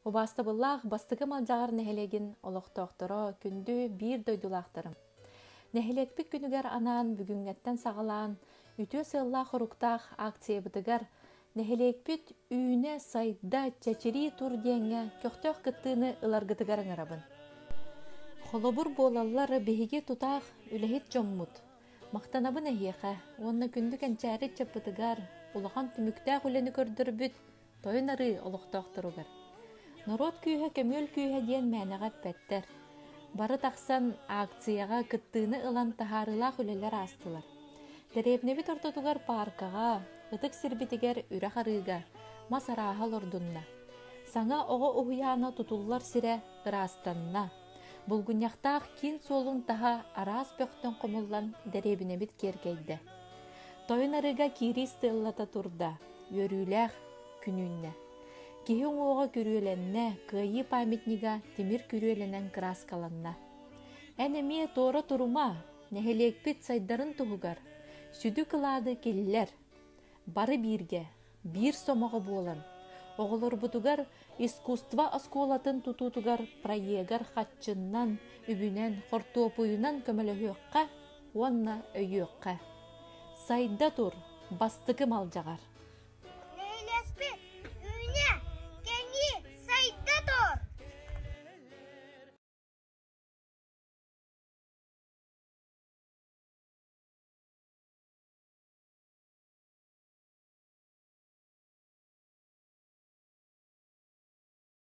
Убаастабыллаах Бастакы Малдьаҕар нэһилиэгин олохтоохторо, күндү биир дойдулаахтарым! Нэһилиэкпит күнүгэр анаан бүгүҥҥэттэн саҕалаан үтүө сыаллаах-соруктаах акциябытыгар нэһилиэкпит үүнэ-сайда, чэчирии тур диэҥҥэ көхтөөх кыттыыны ыларгытыгар ыҥырабын. Холобур буолаллар биһиги тутаах үлэһит дьоммут. Махтанабын эһиэхэ уонна күндү кэнчээри ыччаппытыгар улахан түмүктээх үлэни көрдөрбүт Тойон Арыы олохтоохторугар. Норуот күүһэ көмүөл күүһэ диэн мээнэҕэ эппэттэр. Бары тахсан акцияҕа кыттыыны ылан таһаарыылаах үлэлэр аастылар. Дэриэбинэбит ортотугар пааркаҕа, ытык сирбитигэр үрэх арыыга мас арааһа олордунна. Саҥа оҕо уһуйаана тутуллар сирэ ыраастанна. Булгунньахтаах киин суолун таһа араас бөхтөн хомуллан дэриэбинэбит киэркэйдэ. Тойон Арыыга киирии стеллата турда, үөрүүлээх күн үүннэ. Киһи уҥуоҕа күрүөлэннэ, кыайыы памятнига тимир күрүөлэнэн кырааскаланна. Эн эмиэ туора турума, нэһилиэкпит сайдарын туһугар сүдү кылаады киллэр. Бары бииргэ, биир сомоҕо буолан, оҕолорбутугар искусство оскуолатын тутуутугар проегар хаччыннан, үбүнэн, хортуопуйунан көмөлөһүөххэ уонна өйүөххэ. Сайда тур, бастакы малдьаҕар!